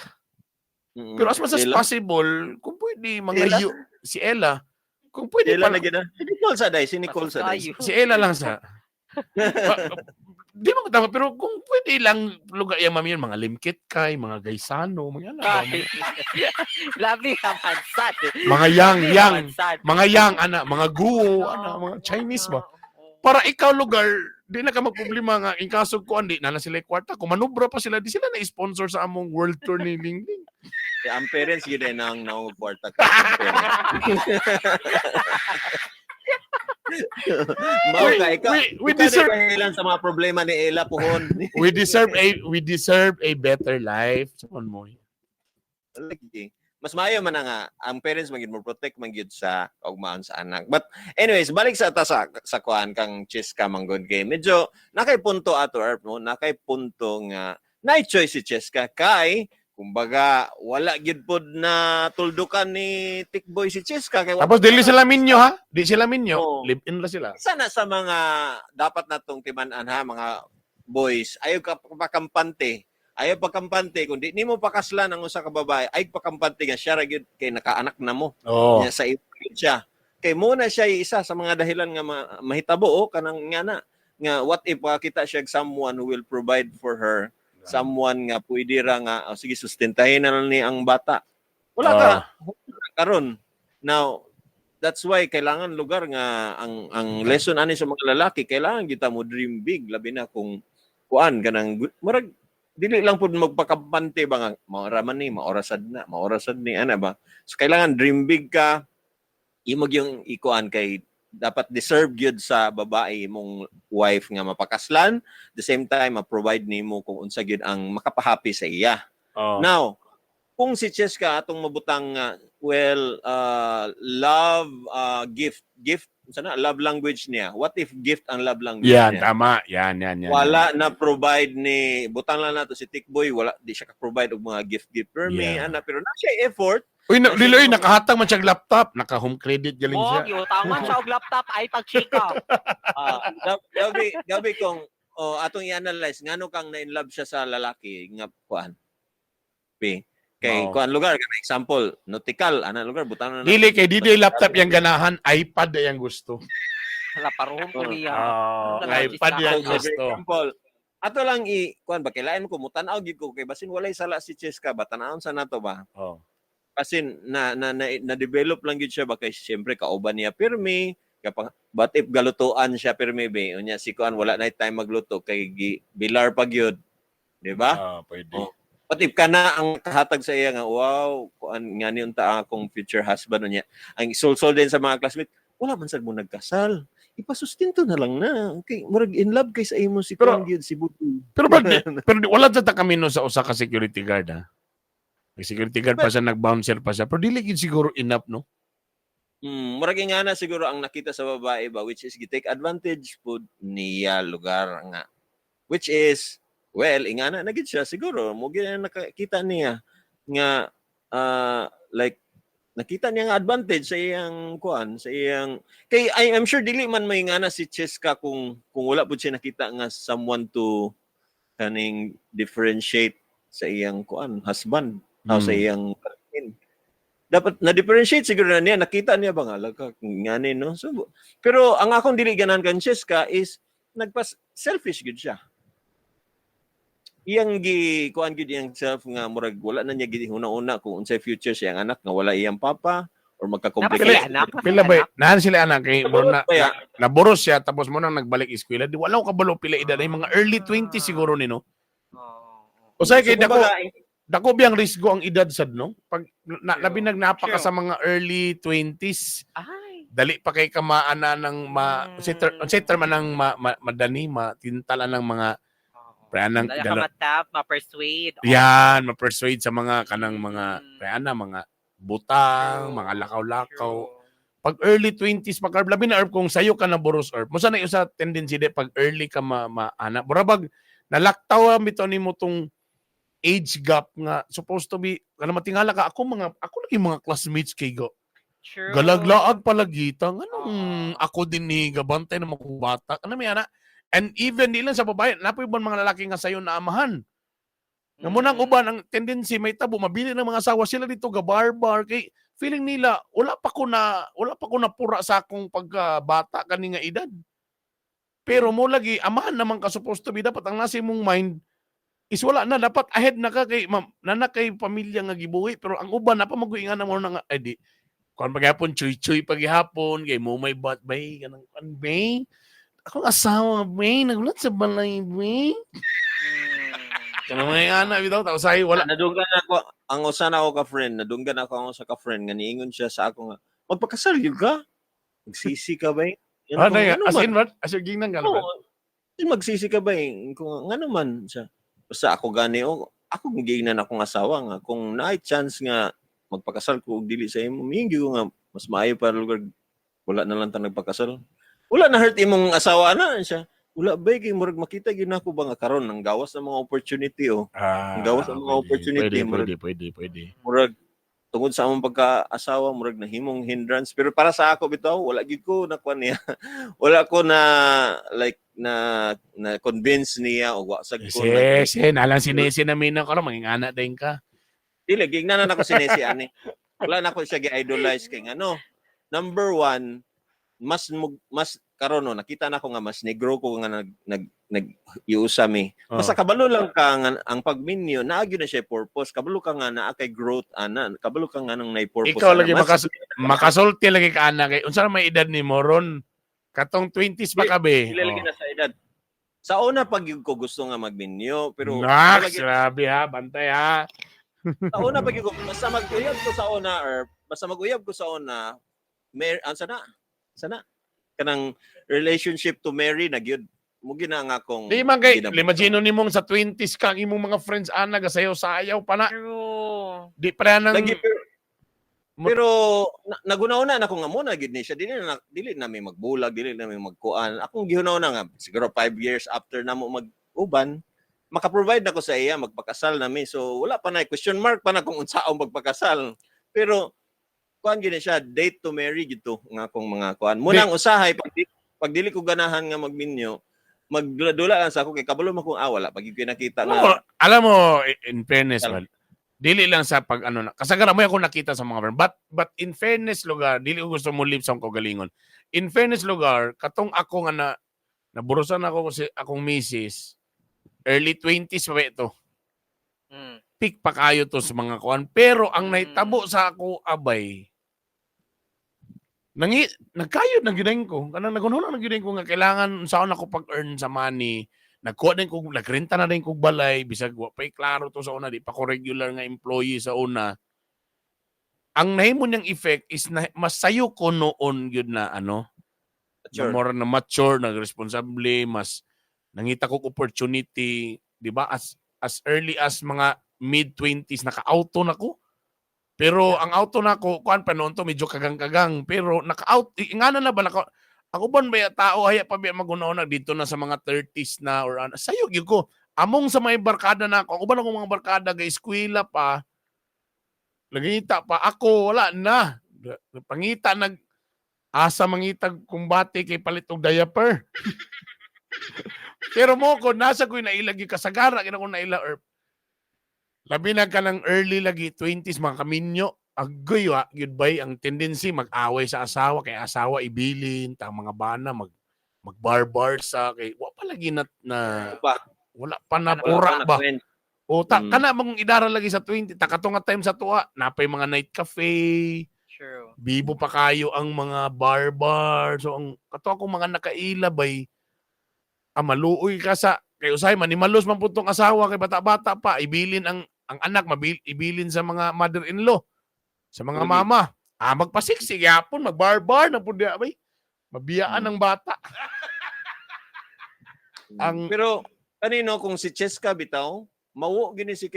Speaker 1: Pero as much as
Speaker 2: Ella?
Speaker 1: possible, kung pwede mga
Speaker 2: Ella?
Speaker 1: Si Ella, kung pwede
Speaker 2: Ella
Speaker 1: pa
Speaker 2: na gina. Si Nicole sa day, si Nicole sa day.
Speaker 3: Kayo.
Speaker 1: Si Ella lang sa. Di mo tama, pero kung pwede lang lugar yung mami yun, mga Limkit kay, mga Gaisano, mga ano,
Speaker 3: Kay. Lovely naman sad.
Speaker 1: mga yang
Speaker 3: Lovely
Speaker 1: yang,
Speaker 3: naman sad.
Speaker 1: mga yang ana, mga Guo, ana, mga Chinese ba. Para ikaw lugar, di na ka magproblema nga in kaso ko andi na na sila kwarta, kung manubra pa sila, di sila na sponsor sa among world tour ni Lingling.
Speaker 2: Ang parents gyud ay nang naong kwarta ka. Ang parents. Mao ka ikaw.
Speaker 1: We
Speaker 2: Ikaw
Speaker 1: deserve
Speaker 2: dahilan sa mga problema ni Ella pohon.
Speaker 1: we deserve a better life. Sa mo.
Speaker 2: Lagi. Mas maayo man na nga ang parents man gyud mo protect man gyud sa kaugmaon sa anak. But anyways, balik sa ta sa kuan kang Cheska manggod kay medyo nakay punto ato Erp, no? Nakay punto nga nay choice si Cheska kay kumbaga wala gyud pod na tuldukan ni Tikboy si Cheska kay
Speaker 1: Tapos dili sila minyo ha? Di sila minyo,
Speaker 2: Oo.
Speaker 1: live in la sila.
Speaker 2: Sana sa mga dapat natong timan-an ha, mga boys, ayaw ka pakampante. Ayaw pakampante kung di nimo pakaslan ang usa ka babae, ay pakampante nga siya ra gyud kay nakaanak na mo.
Speaker 1: Oh.
Speaker 2: Nya sa imo gyud siya. Kay mo na siya isa sa mga dahilan nga mahitabo oh, kanang nga na nga what if makakita siya og someone who will provide for her, someone nga pwede ra nga, oh, sige, sustentahin na lang ni ang bata. Wala ka karon. Now, that's why kailangan lugar nga ang lesson ani sa mga lalaki, kailangan kita mo dream big, labi na kung kuan kanang murag dili lang pud magpakampante ba nga maora man ni, maorasad na, maorasad ni ana ba. So kailangan dream big ka, imo gyung ikuan kay dapat deserve gyud sa babae imong wife nga mapakaslan, the same time ma-provide nimo kung unsa gyud ang makapahappy sa iya. Now, kung si Cheska atong mabutang nga, well, love gift gift sana love language niya. What if gift ang love language
Speaker 1: Yan,
Speaker 2: niya?
Speaker 1: tama. Yan, yan, yan.
Speaker 2: Wala na provide ni, butang lang nato si Tikboy, wala di siya ka-provide og mga gift gift per me ana, pero na siya effort.
Speaker 1: Uy, na, Lilo, uy, nakahatag man siyang laptop. Naka-home credit galing
Speaker 3: Oh,
Speaker 1: siya.
Speaker 3: giutangan siya og laptop ay pagchika.
Speaker 2: Ah, gabi gabi kung oh, atong i-analyze ngano kang na in love siya sa lalaki nga kuan. P. Kay
Speaker 1: Oo.
Speaker 2: kuan lugar kana example, nautical ana lugar butang na.
Speaker 1: Dili kay dili laptop yang ganahan, iPad yang gusto.
Speaker 3: Hala paruhom ko niya.
Speaker 1: Oh,
Speaker 3: Wala,
Speaker 1: iPad yang
Speaker 2: So, for
Speaker 1: gusto.
Speaker 2: example, ato lang i kuan ba kailangan ko mutan-aw gid ko kay basin walay sala si Cheska ba, tan-awon sa nato ba. Basin na develop lang gid siya ba kay siyempre kauban niya pirmi kapag, but if galutuan siya pirmi be unya si kuan wala na time magluto kay bilar pa gyud, di ba?
Speaker 1: Ah, pwede.
Speaker 2: Oh. But if kana ang kahatag sa iya nga wow kuan nga ni unta ang akong future husband unya ang isulsol din sa mga classmate, wala man sad mo nagkasal, ipasustinto na lang na okay, murag in love kay sa imo si kuan gyud si Butoy.
Speaker 1: Pero bro, pero wala jud ta kami no sa usa ka security guard ha. May security guard pa siya, nag-bouncer pa siya. Pero dili gid siguro enough, no?
Speaker 2: Murag nga na siguro ang nakita sa babae ba, which is gi-take advantage pud niya lugar nga. Which is well, ingana na gid siya siguro mo gid na nakakita niya nga like nakita niya nga advantage sa iyang kuan, sa iyang kay I'm sure dili man may ngana si Cheska kung wala pud siya nakita nga someone to kaning differentiate sa iyang kuan husband o sa iyang kanin. Dapat na-differentiate siguro na niya, nakita niya ba nga lagka ngani no. So pero ang akong dili ganahan kan Cheska is nagpas selfish gud siya. Iyang gi kuan gud iyang self nga murag wala na niya gid una-una kung unsay future sa iyang anak nga wala iyang papa or
Speaker 3: Dapat
Speaker 2: magka-complicate.
Speaker 3: sila anak.
Speaker 1: Pila ba? Naan sila anak kay mo na,
Speaker 2: Kaya,
Speaker 1: naboros siya tapos mo nang nagbalik eskwela. Di wala ko kabalo pila edad ay mga early 20 siguro ni no. Usay kay
Speaker 2: so,
Speaker 1: dako
Speaker 2: kumbaga,
Speaker 1: dako biyang risgo ang edad sad no. Pag na, labi nagnapa ka
Speaker 3: True.
Speaker 1: sa mga early 20s,
Speaker 3: Ay.
Speaker 1: Dali pa kay ka maana ng ma unsay term anang madani matintalan ng mga
Speaker 3: Oo.
Speaker 1: pre anang
Speaker 3: Dali ka matap, ma-persuade. Oo.
Speaker 1: Yan, ma-persuade sa mga kanang mga pre ana mga butang, mga lakaw-lakaw. Pag early 20s pa Herb, labi na Herb kung sayo ka na boros Herb. Musa na usa tendency de pag early ka maana. Murabag nalaktaw ang bitaw nimo tong age gap nga supposed to be kana matingala ka ako mga ako lagi mga classmates kay go.
Speaker 3: True.
Speaker 1: Galaglaag palagita nganong
Speaker 3: Oo.
Speaker 1: ako din ni gabantay ng mga bata. Ano may ana? And even di lang sa babae, napoy ba mga lalaki nga sayo na amahan? Nga mo nang uban ang tendency may tabo mabili ng mga asawa sila dito gabarbar kay feeling nila wala pa ko na pura sa akong pagkabata kani nga edad. Pero mo lagi amahan naman ka supposed to be dapat ang nasa imong mind is wala na dapat ahead na ka kay ma'am nana kay pamilya nga gibuhi pero ang uban na pa maguingan na mo na nga eh di kuan paghapon chuy-chuy paghapon kay mo may bat bay kanang kan bay akong asawa bay nagulat sa balay bay kanang mga ana bitaw tapos ay wala.
Speaker 2: Nadunggan ako ang usa na ako ka friend, nadunggan ako ang usa ka friend nga niingon siya sa ako nga, magpakasal gyud ka? Magsisi ka ba? Eh?" Yan
Speaker 1: Ah,
Speaker 2: ko,
Speaker 1: na,
Speaker 2: "Ngano
Speaker 1: as
Speaker 2: man?"
Speaker 1: in what? As in, ginang ka
Speaker 2: Oo. Magsisi ka ba eh? Kung ngano man siya. Basta ako gani o ako giingnan akong asawa nga kung naay chance nga magpakasal ko og dili sa imo, miingin ko nga mas maayo para lugar wala na lang ta nagpakasal. Wala na hurt imong asawa na siya. Wala ba kay murag makita gyud nako ba nga karon ang gawas ng mga opportunity oh.
Speaker 1: Ah,
Speaker 2: Ang gawas ang mga
Speaker 1: pwede,
Speaker 2: opportunity,
Speaker 1: Pwede,
Speaker 2: murag-
Speaker 1: pwede, pwede, pwede.
Speaker 2: Murag tungod sa among pagka-asawa murag nahimong hindrance pero para sa ako bitaw wala gyud ko nakuha niya. Wala ko na like na na convince niya o wa sad ko na
Speaker 1: Si, si, nalang sinisi na minang ko, maging anak din ka.
Speaker 2: Dili, gignan na nako si Nessie ani. Wala na ko siya gi-idolize kay ngano. Number one, mas karon no, nakita na ko nga mas negro ko nga nag nag nag iusa mi.
Speaker 1: Oh.
Speaker 2: Basta kabalo lang ka nga ang pagminyo naa gyud na siya purpose. Kabalo ka nga naa kay growth ana. Kabalo ka nga nang nay purpose.
Speaker 1: Ikaw
Speaker 2: ana.
Speaker 1: lagi makasulti lagi ka anak kay unsa na may edad ni Moron? Katong 20s pa ka be.
Speaker 2: Dili lagi na sa edad. Sa una pag gyud ko gusto nga magminyo pero
Speaker 1: Naks,
Speaker 2: lagi-
Speaker 1: grabe ha, bantay ha.
Speaker 2: sa una pag gyud ko basta mag-uyab ko sa una or basta mag-uyab ko sa una mer ansa na sana kanang relationship to marry na gyud mo gina nga akong
Speaker 1: Di man kay
Speaker 2: ginab-
Speaker 1: imagine nimong sa 20s ka ang imong mga friends ana gasayaw-sayaw pa na.
Speaker 3: True.
Speaker 1: Di pa nang
Speaker 2: Lagi, pero, pero nagunaw na ako nga muna gyud ni siya dili na mi magbulag dili na mi magkuan akong gihunaw na nga siguro 5 years after na mo mag-uban maka-provide na ko sa iya magpakasal na mi so wala pa na question mark pa na kung unsaon magpakasal pero kuan gyud ni siya date to marry gito nga akong mga kuan munang usahay pag dili ko ganahan nga magminyo magdula lang sa ako kay kabalo man kung ah, wala pag gyud ko nakita
Speaker 1: Alam mo,
Speaker 2: na
Speaker 1: alam mo, in fairness,
Speaker 2: Alam.
Speaker 1: man, dili lang sa pag ano na. Kasagaran mo ako nakita sa mga friend. But in fairness lugar, dili ko gusto mo live sa akong kaugalingon. In fairness lugar, katong ako nga na naburusan ako si akong misis, early 20s pa ba ito? Peak pa kayo to sa mga kuan. Pero ang nahitabo sa ako abay, nangi nagkayod na gyud ko. Kanang nagunhuna na gyud ko nga kailangan unsaon ako pag-earn sa money. Nagkuha din ko, nagrenta na din kog balay bisag wa pa'y klaro to sa una, di pa ko regular nga employee sa una. Ang nahimo niyang effect is na, mas sayo ko noon gyud na ano, na more na mature, nagresponsible, mas nangita ko opportunity, di ba? As early as mga mid-20s naka-auto na ko. Pero ang auto na ko, kuan pa noon to medyo kagang-kagang, pero naka-out ingana na ba naka ako ba ba tao haya pa ba magunaw dito na sa mga 30s na or ano. Sayo gyud ko. Among sa may barkada na ako, ako ba na akong mga barkada ga eskwela pa. Nagita pa ako wala na. Pangita nag asa mangitag kumbate kay palit og diaper. Pero mo ko nasa ko'y nailagi kasagara kina ko naila or labi na ka ng early lagi 20s mga kaminyo agoy wa gyud bay ang tendency mag-away sa asawa kay asawa ibilin tang mga bana mag magbarbar sa kay wa pa lagi na, na
Speaker 2: Pa.
Speaker 1: wala pa na
Speaker 2: Wala
Speaker 1: pura
Speaker 2: pa na
Speaker 1: ba
Speaker 2: friend.
Speaker 1: o ta kana mong idara lagi sa 20 ta kato nga time sa tuwa napay mga night cafe.
Speaker 3: True.
Speaker 1: Bibo pa kayo ang mga bar-bar. So ang kato akong mga nakaila bay ah, maluoy ka sa kay usahay manimalos man pud tong asawa kay bata-bata pa ibilin ang anak ibilin sa mga mother-in-law sa mga
Speaker 2: Lagi.
Speaker 1: mama. Ah, magpasiksik yapon, magbarbar na pud diha bay. Mabiyaan ang bata.
Speaker 2: Pero kanino kung si Cheska bitaw, mawo gini si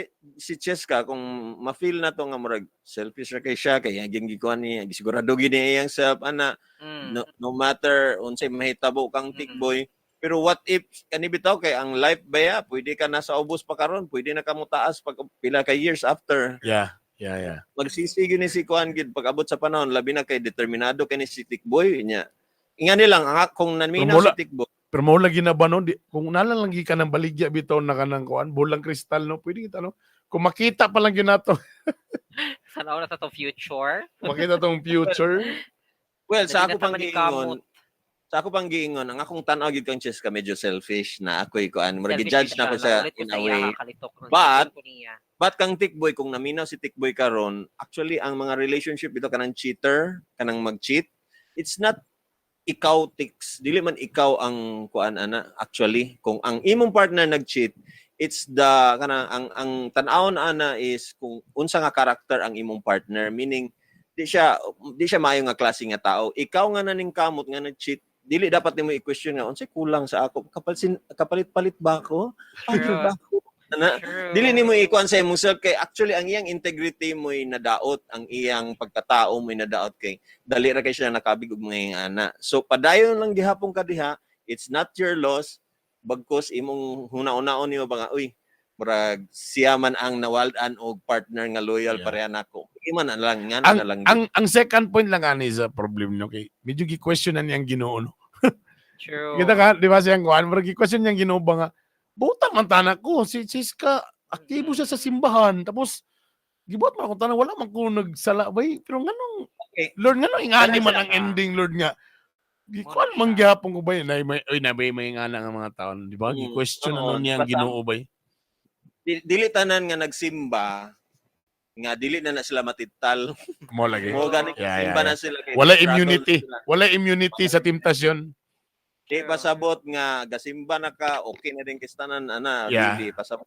Speaker 2: Cheska kung ma-feel na to nga murag selfish ra kay siya kay aging gikuan niya, gisigurado gini iyang self ana, no, no matter unsay mahitabo kang Tikboy. Pero what if kani bitaw kay ang life baya, pwede ka nasa ubos pa karon, pwede na ka motaas pag pila ka years after.
Speaker 1: Yeah.
Speaker 2: Magsisi gyud ni si kuan gid pag abot sa panahon, labi na kay determinado kay ni si Tikboy niya. Ingani lang ang kung naminaw si Tikboy.
Speaker 1: Pero mao lagi na ba no, di, kung nala lang gi ka ng baligya bitaw na kanang kuan, bulang kristal no, pwede kita no. Kung makita pa lang gyud nato,
Speaker 3: Sana na sa to future.
Speaker 1: Makita tong future.
Speaker 2: Well, sa
Speaker 3: Dali
Speaker 2: ako
Speaker 3: na ta
Speaker 2: pang giingon,
Speaker 3: manikamot.
Speaker 2: sa ako pang giingon, ang akong tan-aw gid kang Cheska medyo selfish na ako'y kuan, murag
Speaker 3: Selfish
Speaker 2: gi-judge
Speaker 3: siya,
Speaker 2: na ko sa
Speaker 3: naulit ko
Speaker 2: in
Speaker 3: sa
Speaker 2: a
Speaker 3: iya,
Speaker 2: way.
Speaker 3: Kalitok ron. Ko niya.
Speaker 2: But kang Tikboy, kung naminaw si Tikboy karon, actually ang mga relationship ito kanang cheater, kanang mag-cheat, it's not ikaw tiks, dili man ikaw ang kuan ana actually. Kung ang imong partner nag-cheat, it's the kanang ang tan-awon ana is kung unsa nga karakter ang imong partner, meaning di siya maayo nga klase nga tao. Ikaw nga naning kamot nga nag-cheat, dili dapat nimo i-question nga unsay kulang sa ako, kapalsin kapalit-palit ba ako, ano ba ako ana. Dili nimo ikuan sa imong self kay actually ang iyang integrity mo'y nadaot, ang iyang pagkatao mo'y nadaot kay dali ra kay siya nakabig og mga ana. So padayon lang gihapon ka diha, it's not your loss bagkos imong huna-hunaon nimo ba nga uy murag siya man ang nawald-an og partner nga loyal pareha nako. Iman na lang nga na lang.
Speaker 1: Ang second point lang ani sa problem no kay medyo gi-question na niyang Ginoo no. Kita ka, di ba siyang kuan, murag gi-question niyang Ginoo ba nga buta man tanak ko si Cheska, aktibo siya sa simbahan tapos gibuhat man akong tanan, wala man ko nagsala bay, pero nganong Lord, nganong ingani man ang ending, Lord, nga gikuan man gyapon ko bay na may oy na may may ngana nga mga taon, di ba? Gi-question na nun niyang
Speaker 2: Basta
Speaker 1: Ginoo bay.
Speaker 2: Dili tanan nga nagsimba nga dili na na sila matital.
Speaker 1: Mo lagi.
Speaker 2: Mo gani simba na sila kay
Speaker 1: Wala
Speaker 2: struggle
Speaker 1: immunity.
Speaker 2: sila.
Speaker 1: Wala immunity sa temptasyon.
Speaker 2: Di pasabot nga gasimba na ka, okay na din kistanan ana, dili pasabot.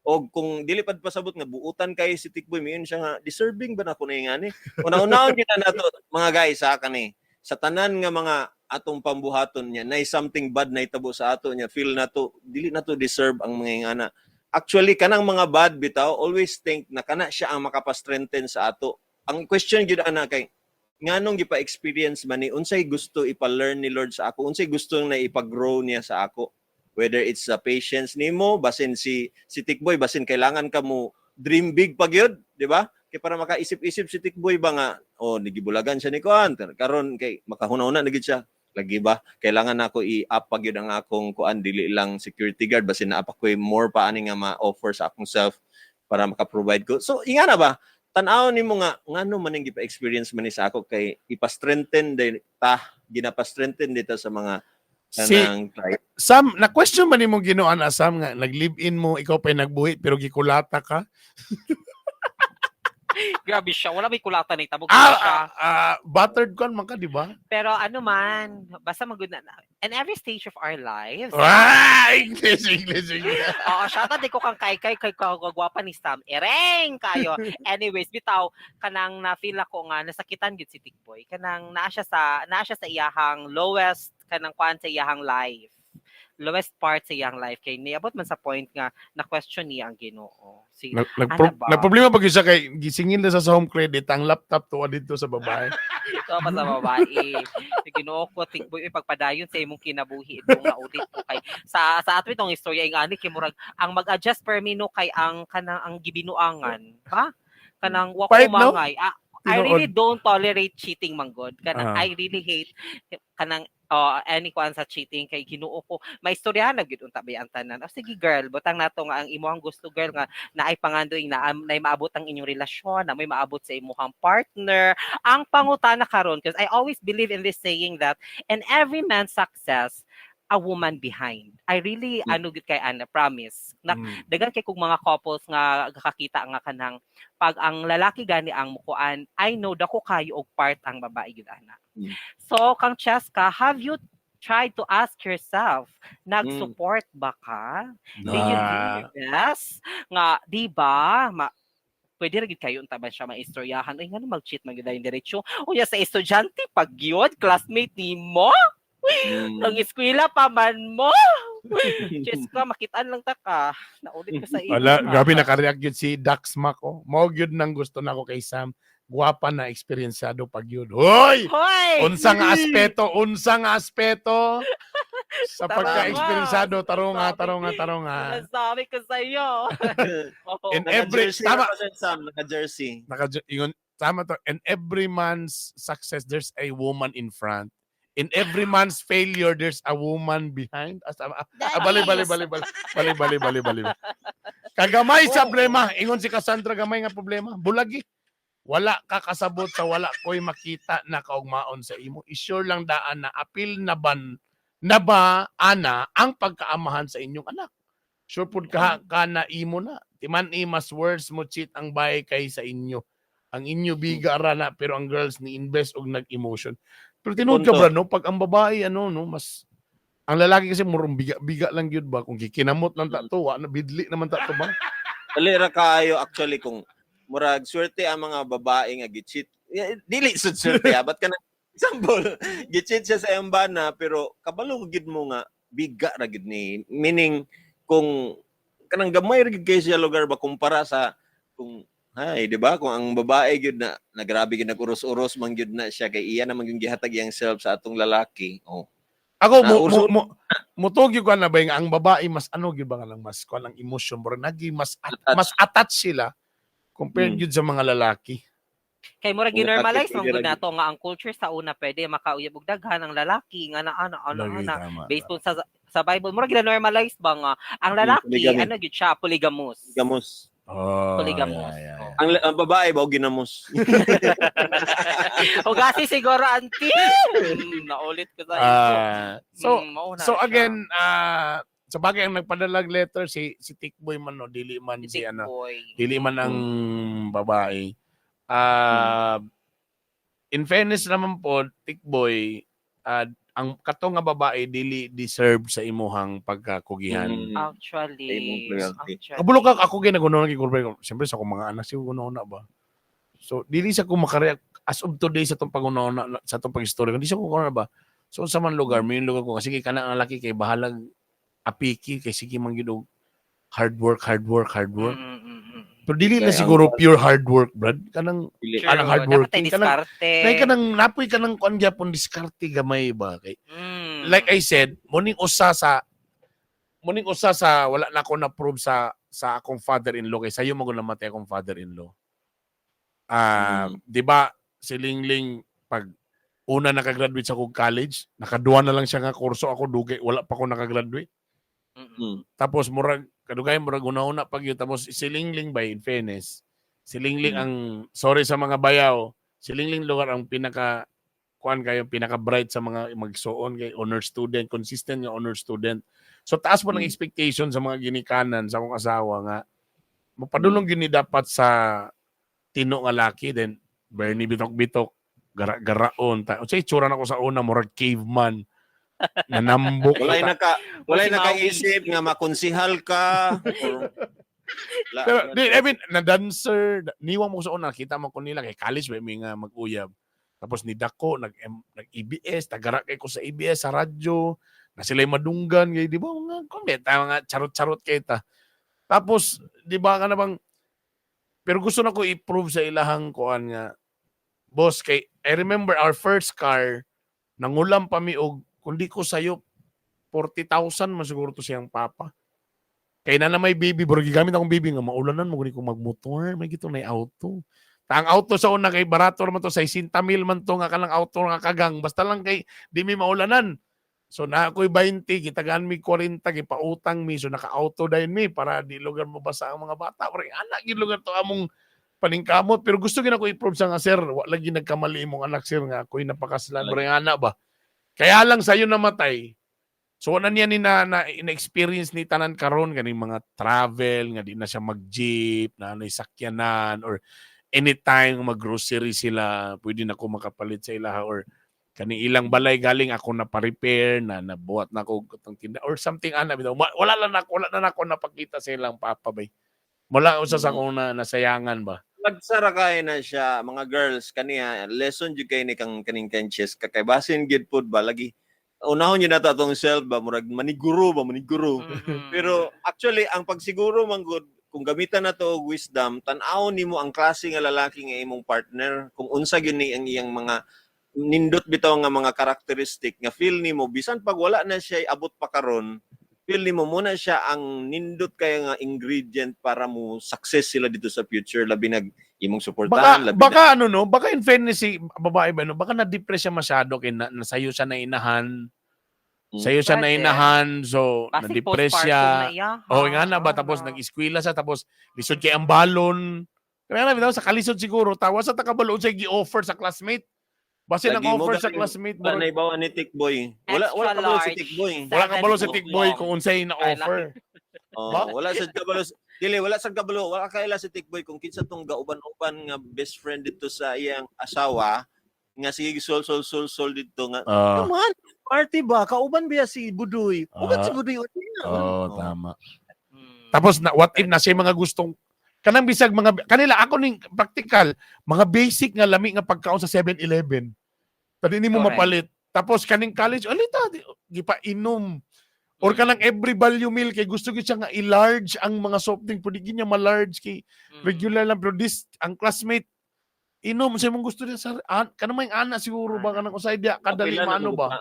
Speaker 2: O kung dili pad pasabot nga buutan kay si Tikboy, miyon siya nga deserving ba na ko na ingani? Una-unahon kita nato mga guys sa kani. Sa tanan nga mga atong pambuhaton niya, nay something bad na itabo sa ato niya, feel na to, dili na to deserve ang mga ingana. Actually kanang mga bad bitaw, always think na kana siya ang makapa-strengthen sa ato. Ang question gyud ana kay nganong gipa-experience man ni, unsay gusto ipa-learn ni Lord sa ako, unsay gusto na ipa-grow niya sa ako, whether it's the patience nimo, basin si si Tikboy, basin kailangan ka mo dream big pa gyud, di ba? Kay para makaisip-isip si Tikboy ba nga oh nigibulagan siya ni kuan karon kay makahuna-huna na gyud siya lagi ba, kailangan nako i-up pa gyud ang akong kuan, dili lang security guard, basin naa pa ko'y more pa ani nga ma-offer sa akong self para maka-provide ko. So ingana ba, tan-awon nimo nga ngano man ning gipa-experience man ni sa ako kay ipa-strengthen din ta, ginapa-strengthen dito sa mga
Speaker 1: Si
Speaker 2: kanang
Speaker 1: Sam, na question man nimo Ginoo ana Sam nga nag-live-in mo, ikaw pa nagbuhi pero gikulata ka.
Speaker 3: Grabe siya. Wala may kulata na itabog
Speaker 1: Ah,
Speaker 3: siya.
Speaker 1: Buttered kon man ka, di ba?
Speaker 3: Pero ano man, basta magud na. In every stage of our lives.
Speaker 1: English, English, English.
Speaker 3: Oo, shoutout di ko kang kay kay kay kagwapa ni Sam. Ereng kayo. Anyways, bitaw kanang na-feel ako nga nasakitan gyud si Tikboy. Kanang naa siya sa iyahang lowest kanang kuan sa iyahang life. Lowest part sa iyang life kay niabot man sa point nga na question niya ang Ginoo. Si Ano ba?
Speaker 1: Nagproblema pag siya kay gisingin na sa Home Credit ang laptop tuwa dito sa babae.
Speaker 3: Ito pa sa babae. Sa Ginoo ko Tikboy ipagpadayon sa imong kinabuhi itong naulit ko kay sa ato itong istorya ing ani kay murag ang mag-adjust per mino kay ang kanang ang gibinuangan ba kanang wa ko
Speaker 1: Fight, no?
Speaker 3: mangay. I
Speaker 1: Tinuod.
Speaker 3: really don't tolerate cheating manggod kanang
Speaker 1: Ah.
Speaker 3: I really hate kanang oh, any kuan sa cheating kay Ginoo ko may istoryahan na gyud unta ba ang tanan. Oh, sige girl, butang nato nga ang imong gusto girl nga naay pangandoy na naay maabot ang inyong relasyon, na may maabot sa imong partner. Ang pangutana karon because I always believe in this saying that in every man's success a woman behind. I really ano gyud kay ana, promise. Na dagan kay kog mga couples nga kakita nga kanang pag ang lalaki gani ang mukuan, I know dako kayo og part ang babae gyud ana. So kang Cheska, have you tried to ask yourself, nag-support ba ka? Did you do your best? Nga, di ba? Pwede ra gid kayo unta ba siya maistoryahan, "Uy, ngano mag-cheat man gyud yung diretso?" Unya sa estudyante pag yun, classmate nimo, ang eskwela pa man mo. Diyos ko, makitaan lang ta ka. Naulit ko sa iyo.
Speaker 1: Wala, grabe naka-react yun si Dax Mac oh. Mao gyud nang gusto nako kay Sam. Guwapa na eksperyensado pag yun. Hoy!
Speaker 3: Hoy!
Speaker 1: Unsa nga aspeto, unsa nga aspeto sa
Speaker 3: Tama.
Speaker 1: pagka-eksperyensado, tarong nga,
Speaker 3: Sabi.
Speaker 1: Tarong nga, tarong nga.
Speaker 3: Nasabi ko sa iyo. Oo.
Speaker 1: In every
Speaker 2: Naka-jersey
Speaker 1: tama
Speaker 2: na pa, Sir Sam, naka-jersey.
Speaker 1: Naka ingon tama to. In every man's success, there's a woman in front. In every man's failure, there's a woman behind. As, ah, ah, bali bali bali bali bali bali bali bali. Kagamay sa problema, ingon si Cassandra, gamay nga problema. Bulagi. Wala ka kasabot sa wala ko'y makita na kaugmaon sa imo. I-sure lang daan na apil na ba ana ang pagkaamahan sa inyong anak. Sure pud ka na imo na. Timan i mas words mo cheat ang bay kay sa inyo. Ang inyo biga ra na, pero ang girls ni invest og nag-emotion. Pero tinuod ka
Speaker 2: Punto.
Speaker 1: bra no, pag ang babae ano no, mas ang lalaki kasi murong biga-biga lang gyud ba, kung gikinamot lang ta to, wa na bidli naman ta to ba?
Speaker 2: Dali ra kaayo actually kung murag swerte ang mga babae nga gi-cheat. Yeah, dili sud swerte ah, but kana example, gi-cheat siya sa iyang bana pero kabalo gid mo nga biga ra gid ni. Meaning kung kanang gamay ra gid kay siya lugar ba kumpara sa kung hay, di ba? Kung ang babae gyud na nagrabe gyud, nag-uros-uros man gyud na siya kay iya naman gyud gihatag iyang self sa atong lalaki. Oh.
Speaker 1: Ako
Speaker 2: Na,
Speaker 1: mo
Speaker 2: uso-
Speaker 1: mo mutog ko na ba nga ang babae mas ano gyud ba nga lang mas kuan ang emotion, murag nagi mas
Speaker 2: Attached.
Speaker 1: Mas attached sila compared gyud sa mga lalaki.
Speaker 3: Kay murag
Speaker 2: Kung
Speaker 3: ginormalize
Speaker 2: takip,
Speaker 3: man gud
Speaker 2: pwede ra
Speaker 3: nato nga ang culture sa una pwede makauyab og daghan ang lalaki nga na ano ano
Speaker 1: Lagi,
Speaker 3: ana
Speaker 1: tama.
Speaker 3: based po sa Bible, murag gina-normalize ba nga ang lalaki
Speaker 2: polygamy.
Speaker 3: ano gyud siya, polygamous.
Speaker 2: Gamos.
Speaker 1: Oh,
Speaker 3: Polygamous.
Speaker 1: yeah.
Speaker 2: Ang babae ba o ginamos?
Speaker 3: O gasi siguro auntie. Naulit ko sa iyo.
Speaker 1: Ah, so
Speaker 3: Mauna
Speaker 1: so
Speaker 3: siya.
Speaker 1: Again, sa bagay ang nagpadalag letter si si Tikboy man no, dili man si
Speaker 3: Dick
Speaker 1: ano,
Speaker 3: boy.
Speaker 1: Dili man ang babae. In fairness naman po, Tikboy, ang kato nga babae dili deserve sa imuhang pagkakugihan.
Speaker 3: Actually,
Speaker 2: Imong loyalty.
Speaker 3: actually.
Speaker 1: Kabulo ka ako ginaguno nang gikurba. Siyempre sa akong mga anak siguro na ba. So dili sa ko makareact as of today sa tong pag-una sa tong pag-istorya. Dili sa ko na ba. So sa man lugar, may lugar ko kasi kana ang laki kay bahalag apiki kay sige man gyud og hard work, hard work, hard work. Pero dili na
Speaker 2: Kaya ang-
Speaker 1: siguro pure hard work, brad. Kanang
Speaker 2: Dili.
Speaker 3: True.
Speaker 1: Anang hard
Speaker 3: Dapat ay
Speaker 1: working.
Speaker 3: diskarte.
Speaker 1: Nay kanang napoy kanang kuan gyapon diskarte gamay ba kay like I said, muning usa sa wala na ako na-prove sa akong father-in-law kay sayo man gud namatay akong father-in-law. 'Di ba si Lingling pag una nakagraduate sa kog college, nakaduha na lang siya nga kurso, ako dugay wala pa ko nakagraduate. Tapos murag kadugay murag una-una pag yun, tapos si Lingling by in fairness, si Lingling ang, sorry sa mga bayaw, si Lingling lugar ang pinaka kuan kayo, pinaka bright sa mga magsuon kay honor student, consistent nga honor student. So taas po ng expectation sa mga ginikanan sa akong asawa nga mapadulong gyud ni dapat sa tino nga laki. Then Bernie bitok-bitok gara-garaon ta. Unsay itsura nako sa una, murag caveman nanambok.
Speaker 2: Walay
Speaker 3: Si Maui.
Speaker 2: nakaisip nga makonsihal ka. Or, la,
Speaker 1: Pero di, I mean, na dancer, niwang mo sa una, kita mo ko nila kay college ba may nga mag-uyab. Tapos ni Dako nag EBS, tagara kay ko sa EBS sa radyo, na sila'y madunggan kay di ba mga comment, mga charot-charot kay ta. Tapos di ba ka na bang pero gusto na ko i-prove sa ilahang kuan nga boss kay I remember our first car, nangulam pa mi og kundi ko sayo 40,000 man siguro to siyang papa. Kay na na may baby, bro, gigamit akong baby nga maulanan mo gani ko magmotor, may gito na auto. Ta ang auto sa una kay barato man to, 60 mil man to nga kanang auto nga kagang, basta lang kay di mi maulanan. So na ako'y 20, gitagaan mi 40, gipautang mi, so naka-auto dayon mi para di lugar mabasa ang mga bata. Pre, anak gid lugar to among paningkamot, pero gusto gid ako i-prove sa nga sir, wa lagi nagkamali imong anak sir nga ako'y napakaslan, pre, anak ba. Kaya lang sayo namatay. So wala niya ni na na-experience ni tanan karon ganing mga travel nga di na siya mag-jeep, na anay sakyanan or anytime mag-grocery sila, pwede na ko makapalit sa ilaha or kani ilang balay galing ako na pa-repair na nabuhat na ako katong tinda or something ana bitaw. Wala lang ako, wala na nako napakita sa ilang papa bay. Wala usa sa akong na, nasayangan ba.
Speaker 2: Magsara kay na siya, mga girls, kaniya lesson jud kay ni kang kaning kanches kay basin gid pud ba, lagi unahon yun nato atong self ba, murag maniguro ba, maniguro. Pero actually, ang pagsiguro man gud, kung gamitan na to og wisdom, tan-awon nimo ang klase nga lalaki nga imong partner, kung unsa gyud ni ang iyang mga nindot bitaw nga mga characteristic nga feel nimo bisan pag wala na siya abot pa karon, feel nimo muna siya ang nindot kay nga ingredient para mo success sila dito sa future, labi nag imong
Speaker 1: Baka
Speaker 2: suportahan, labi
Speaker 1: baka ano no, baka in fairness si babae ba no, baka na-depress siya masyado kay na sayo siya nainahan. Sayo siya
Speaker 3: Pwede.
Speaker 1: nainahan, so
Speaker 3: Basig
Speaker 1: na-depress
Speaker 3: postpartum
Speaker 1: siya.
Speaker 3: na iya, ha?
Speaker 1: Oh, nga na ba, tapos
Speaker 3: Ah.
Speaker 1: nag-eskwela siya, tapos lisod kay ang balon. Kaya na bitaw sa kalisod siguro, tawa sa takabalo sa gi-offer sa classmate. Basin ang
Speaker 2: Lagi mo
Speaker 1: offer sa
Speaker 2: galing-
Speaker 1: classmate,
Speaker 2: wala na
Speaker 1: murag,
Speaker 2: ibawan ni Tikboy. Wala
Speaker 3: Extra
Speaker 2: kabalo si
Speaker 3: large.
Speaker 2: Tikboy.
Speaker 1: wala kabalo si
Speaker 3: Seven
Speaker 1: Tikboy
Speaker 3: long.
Speaker 1: kung unsay na offer.
Speaker 2: Oh,
Speaker 1: Ba?
Speaker 2: wala sa kabalo. Dili, wala sa kabalo, wala kaila si Tikboy kung kinsa tong gauban-uban nga best friend dito sa iyang asawa nga sige sol sol sol sol dito nga.
Speaker 1: Ah,
Speaker 2: Come on, party ba? Kauban biya si Budoy? Uban
Speaker 1: Ah.
Speaker 2: si Budoy. Uban.
Speaker 1: Oh, tama. Tapos na what if na siya mga gustong kanang bisag mga kanila ako ning practical mga basic nga lami nga pagkaon sa 7-Eleven. Pwede nimo
Speaker 3: Correct.
Speaker 1: mapalit. Tapos kaning college alita gipainom. Or kanang every value meal kay gusto gyud siya nga i-large ang mga soft drink, pwede gyud niya ma-large kay regular lang, pero this ang classmate inom sa imong gusto niya sa an, kanang may ana siguro ba kanang usay diya kadali
Speaker 2: Kapila na
Speaker 1: maano ba.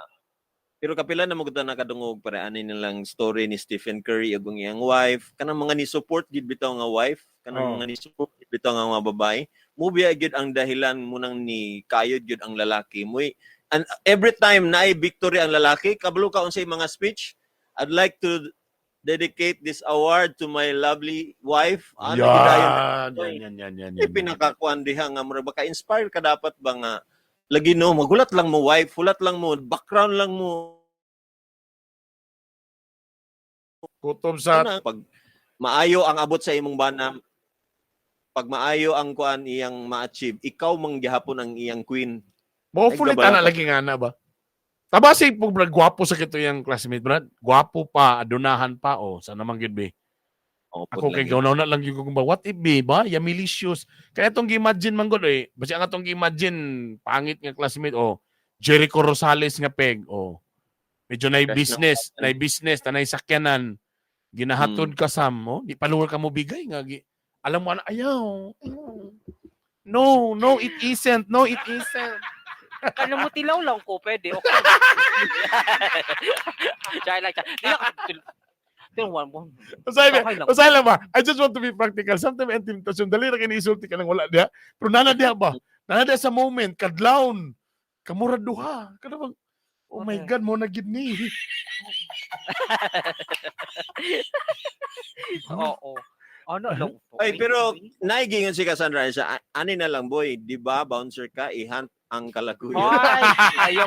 Speaker 2: Pero kapila na magud nakadungog para ani nilang story ni Stephen Curry ug ang iyang wife, kanang mga ni-support gid bitaw nga wife, kanang mga ni-support gid bitaw nga mga babae, mo biya gid ang dahilan mo nang ni kayod gid ang lalaki. Moy and every time naay victory ang lalaki, kabalo ka unsay mga speech, "I'd like to dedicate this award to my lovely wife." Ano gid dayon?
Speaker 1: Yan, yan, yan, yan, yan,
Speaker 2: Ay,
Speaker 1: yan.
Speaker 2: pinakakuan diha nga mura baka inspire ka dapat ba nga lagi no magulat lang mo wife, hulat lang mo background lang mo.
Speaker 1: Kutob sa
Speaker 2: Ano, pag maayo ang abot sa imong bana, pag maayo ang kuan iyang ma-achieve, ikaw mang gihapon ang iyang queen.
Speaker 1: Hopefully,
Speaker 2: Ay, gabala
Speaker 1: tana
Speaker 2: ka.
Speaker 1: lagi nga na ba? Tabasi po, brad, gwapo sa kito yung classmate, brad. Gwapo pa, adunahan pa, oh. Sana man gyud be.
Speaker 2: Oh,
Speaker 1: Ako kay gawnaw na lang yung kung ba, what if be, ba? Yamilicious. Kaya itong gi-imagine man gud, eh. Basta ang atong gi-imagine, pangit nga classmate, oh. Jericho Rosales nga peg, oh. Medyo nay
Speaker 2: Fresh na
Speaker 1: business, nay business, tanay sakyanan. Ginahatod ka sam, oh. Di paluwar ka mo bigay nga gi. Alam mo ana, ayaw. Ayaw. No, no, it isn't. No, it isn't.
Speaker 3: Kano mo tilaw lang ko, pwede. Okay. Chai lang, chai. Di lang, pero one, one.
Speaker 1: Usay
Speaker 3: Okay lang.
Speaker 1: usay lang ba? I just want to be practical. Sometimes ang temptation, dali ra kay isulti ka nang wala diha. Pero nana diha ba? Nana diha sa moment, kadlawon. Kamura duha. Kada bang, oh my God, mo na gid ni.
Speaker 3: Oo. Ano lang to?
Speaker 2: Ay, pero naigingon si Cassandra siya, ani na lang boy, di ba bouncer ka, i-hunt ang kalaguyo.
Speaker 3: Ay, ayaw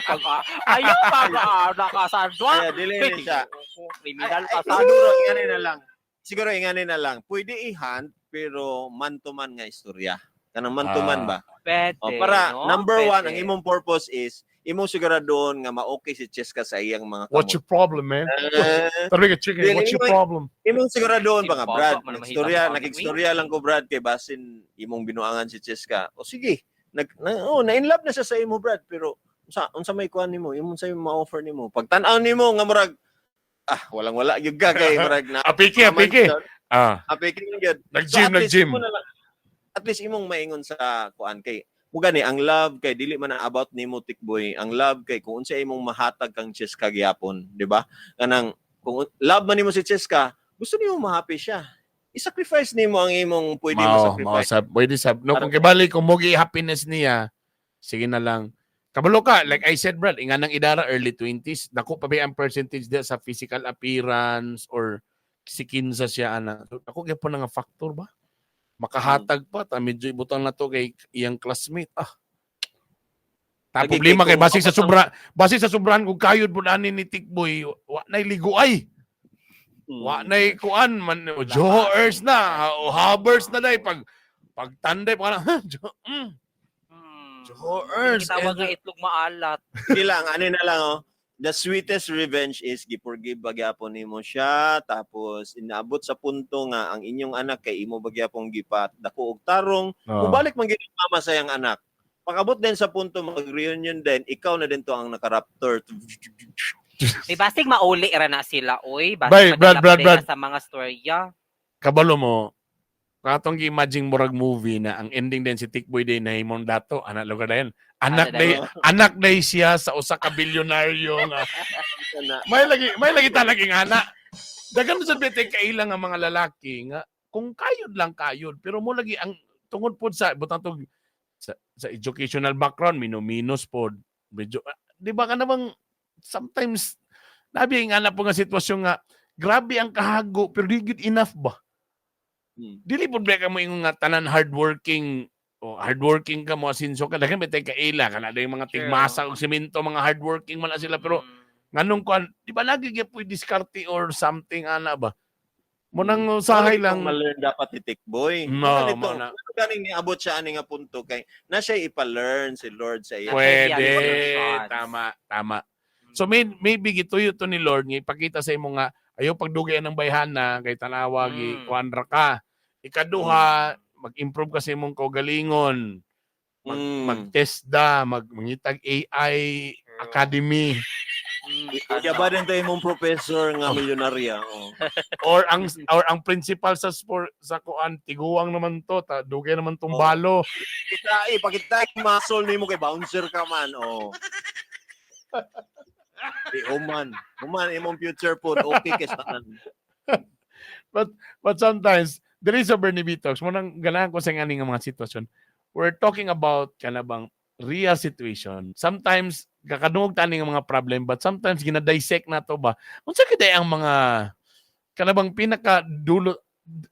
Speaker 3: pag nakasandwa.
Speaker 2: Kaya dili ni siya.
Speaker 3: Criminal
Speaker 2: Ay,
Speaker 3: ka
Speaker 2: ay, siguro ingani na lang. Siguro ingani na lang. Pwede i-hunt pero man to man nga istorya. Kanang man to man ba?
Speaker 3: Pwede,
Speaker 2: O, para
Speaker 3: no?
Speaker 2: number one,
Speaker 3: Pwede.
Speaker 2: ang imong purpose is imong siguradoon nga ma-okay si Cheska sa iyang mga
Speaker 1: What's
Speaker 2: kamot.
Speaker 1: your problem, man?
Speaker 2: Eh,
Speaker 1: Tabi ka chicken,
Speaker 2: Dili,
Speaker 1: what's your problem?
Speaker 2: imong siguradoon ba nga
Speaker 3: Sino
Speaker 2: Brad,
Speaker 3: ba? Man,
Speaker 2: nagstorya,
Speaker 3: mahita-
Speaker 2: nakigstorya lang ko Brad kay basin imong binuangan si Cheska. O sige, nag na, oh, na in love na siya sa imo Brad, pero unsa may kuan nimo, imong sa imong ma-offer nimo. Pag tan-aw nimo nga murag walang wala gyud ka kay murag na
Speaker 1: Apike, apike. Ah,
Speaker 2: Apike gyud.
Speaker 1: nag-gym,
Speaker 2: at least
Speaker 1: nag-gym.
Speaker 2: imo na lang, at least imong maingon sa kuan kay mo gani ang love kay dili man ang about nimo Tikboy, ang love kay kung unsa imong mahatag kang Cheska gyapon, di ba? Kanang kung love man nimo si Cheska, gusto nimo ma-happy siya, i-sacrifice nimo ang imong pwede mo
Speaker 1: Mao, mao
Speaker 2: sacrifice.
Speaker 1: sab, pwede sab. No, kung kibali kung mogi happiness niya, sige na lang. Kabalo ka, like I said, Brad, inga nang idara early 20s, dako pa ba ang percentage diya sa physical appearance or sikinsa siya ana. So, dako gyud na nga factor ba? Makahatag pa ta medyo ibutang na to kay iyang classmate. Ah. Ta
Speaker 2: Lagi
Speaker 1: problema
Speaker 2: kay
Speaker 1: kay
Speaker 2: kung
Speaker 1: basi sa
Speaker 2: kapag ang-
Speaker 1: sobra, basi sa sobrahan kung kayod pud ani ni Tikboy, wa nay liguay. Wa nay kuan man Joers na o Habers na day pag pagtanday pa na
Speaker 3: Hmm.
Speaker 1: Joers.
Speaker 3: Tawag nga itlog maalat.
Speaker 2: Sige lang, ano na lang oh. The sweetest revenge is gi-forgive ba gyapon nimo siya, tapos inaabot sa punto nga ang inyong anak kay imo ba gyapon gipat dako og tarong, mubalik man gyud ang mama sa iyang anak. Pag-abot din sa punto mag-reunion din, ikaw na din to ang nakaraptor.
Speaker 3: May basig mauli ra na sila, oy. Basig
Speaker 1: Bay, Brad,
Speaker 3: madala
Speaker 1: Brad,
Speaker 3: pa
Speaker 1: Brad.
Speaker 3: na sa mga storya.
Speaker 1: Kabalo mo, katong gi-imagine murag movie na ang ending din si Tikboy day na himong dato, anak lugar dayon. Anak
Speaker 3: Ano
Speaker 1: day,
Speaker 3: dayon?
Speaker 1: anak day siya sa usa ka bilyonaryo nga. May lagi talagang anak. Daghan sa bete kailang ang mga lalaki nga kung kayod lang kayod, pero mo lagi ang tungod pod sa butang tog sa educational background, mino-minus pod medyo, ah, di ba ka namang sometimes nabi ang anak po nga sitwasyon nga grabe ang kahago pero di good enough ba? Dili pud ba ka mo ingon nga tanan hardworking o hardworking ka mo asinso ka, daghan bitay kaila kana day mga tigmasa og semento, mga hardworking man na sila, pero nganong kuan, di ba lagi gyud diskarte or something ana ba mo nang usahay
Speaker 2: Wala
Speaker 1: lang
Speaker 2: itong ma-learn dapat ni Tikboy.
Speaker 1: No,
Speaker 2: Wala nito.
Speaker 1: mo na.
Speaker 2: Ano ganing niabot siya ani nga punto kay na siya ipa-learn si Lord sa iya.
Speaker 1: Pwede,
Speaker 3: Pwede.
Speaker 1: tama, tama. So maybe gituyo to ni Lord nga ipakita sa imo nga ayaw pagdugay ng bayhana kay tanawa gi kuan ra ka. Ikaduha, mag-improve ka sa imong kaugalingon. Mag-test da, mangitag AI Academy.
Speaker 2: Kaya ba din tayo mong professor nga milyonarya? Oh.
Speaker 1: Or ang principal sa sport sa kuan tiguang naman to, ta, dugay naman tong balo.
Speaker 2: Kita eh, pakita yung muscle nimo kay bouncer ka man. Oh. Di human. Human imong future po. Okay kay sa tanan.
Speaker 1: But sometimes there is a Bernie B Talks. Mo nang ganahan ko sa ngani nga mga sitwasyon. We're talking about kanabang real situation. Sometimes kakadungog tani nga mga problem, but sometimes gina-dissect na to ba. Unsa kay ang mga kanabang pinaka dulo?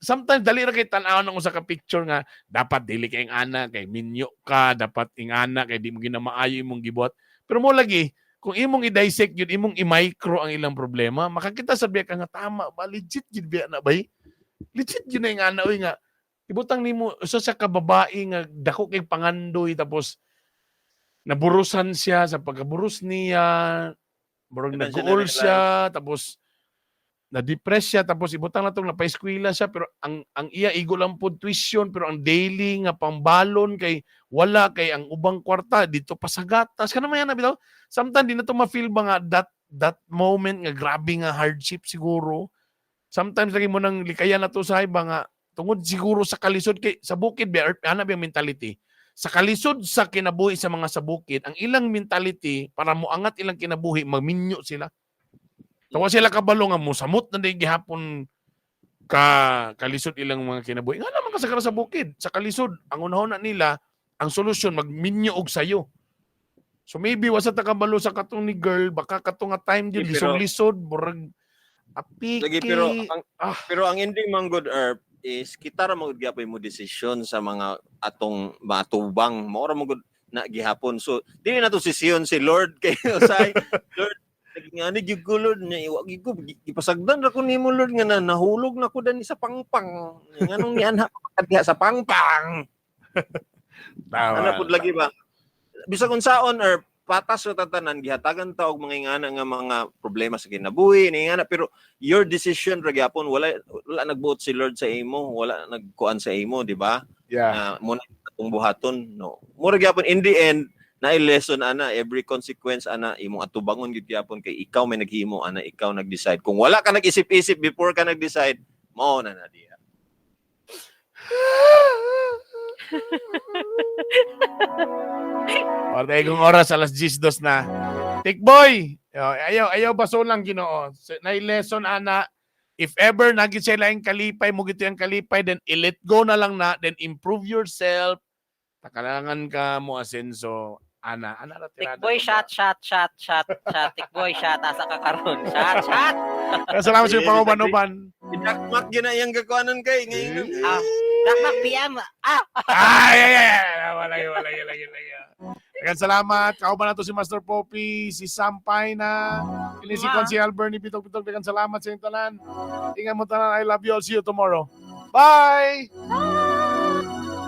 Speaker 1: Sometimes dali ra kay tan-awon ang usa ka picture nga dapat dili kay ang ana kay minyo ka, dapat ing ana kay di mo ginamaayo imong gibuhat, pero mo lagi kung imong i-dissect yun, imong i-micro ang ilang problema, makakita sa biya ka nga tama ba, legit gid biya na bay, legit yun na yung ana oy, nga ibutang nimo usa sa ka babae nga dako kay pangandoy, tapos naburusan siya. Sa pagkaburus niya, murag
Speaker 2: Di ba siya
Speaker 1: nag-goal
Speaker 2: na-realize?
Speaker 1: siya, tapos na-depress siya, tapos ibutang na tong napaeskwela siya, pero ang iya igo lang pod tuition, pero ang daily nga pambalon kay wala, kay ang ubang kwarta dito pa sa gatas kana man na bitaw. Sometimes di na to ma-feel ba nga that moment nga grabe nga hardship siguro. Sometimes lagi mo nang likayan na to sa iba nga tungod siguro sa kalisod kay sa bukid ba, ana ba yung mentality sa kalisod sa kinabuhi sa mga sa bukid? Ang ilang mentality para moangat ilang kinabuhi, magminyo sila. Tawa sila kabalo nga mosamot na di gihapon ka kalisod ilang mga kinabuhi. Nga naman kasagara sa bukid, sa kalisod, ang unahon na nila, ang solusyon magminyo og sayo. So maybe wasa ta kabalo sa katong ni girl, baka katong nga time din
Speaker 2: Eh, pero-
Speaker 1: lisod-lisod, murag apiki.
Speaker 2: Lagi pero ang ending man good herb is kita ra magud gyapon mo desisyon sa mga atong matubang mao ra magud na gihapon. So dili na to sisiyon si Lord kay usay Lord ngani gyud ko, Lord, nya iwa gyud ko, gipasagdan ra ko nimo, Lord, nga na, nahulog na ko dani sa pangpang, nganong nianha pa diha sa pangpang.
Speaker 1: Tama.
Speaker 2: Ana pud lagi ba, bisag unsaon or patas sa tatanan, gihatagan ta og mga ingana nga mga problema sa kinabuhi ni ingana, pero your decision ra gyapon. Wala nagbuot si Lord sa imo, wala nagkuan sa imo, di ba?
Speaker 1: Yeah.
Speaker 2: Mo na atong buhaton, no? Mura gyapon in the end na lesson ana, every consequence ana imong atubangon gyud gyapon kay ikaw may naghimo ana, ikaw nag-decide. Kung wala ka nag-isip-isip before ka nag-decide, mao na na diha.
Speaker 1: Orte kung oras alas 10:02 na. Tikboy, ayaw ayaw baso lang Ginoo. Na lesson ana, if ever nagit siya laing kalipay mo gito yung kalipay, then i-let go na lang na, then improve yourself. Takalangan ka mo asenso ana ana ra tirada.
Speaker 3: Tikboy, shot, shot, shot, shot, shot. Tikboy, shot. Asa ka karon? Shot, shot.
Speaker 1: Kaya salamat sa iyong panguban-uban.
Speaker 2: Dakmak gyud na iyang gakuanon kay ngayon.
Speaker 3: Ah, Dakmak PM. Ah!
Speaker 1: Ay, ay, ay, ay. Wala, wala, wala, wala. Daghang salamat. Kauban na to si Master Poppy, si Sampay na, ini si
Speaker 3: Ma.
Speaker 1: Consi Bernie Pitok Pitok. Daghang salamat sa inyong tanan. Ingat mo tanan. I love you all. See you tomorrow. Bye!
Speaker 3: Bye!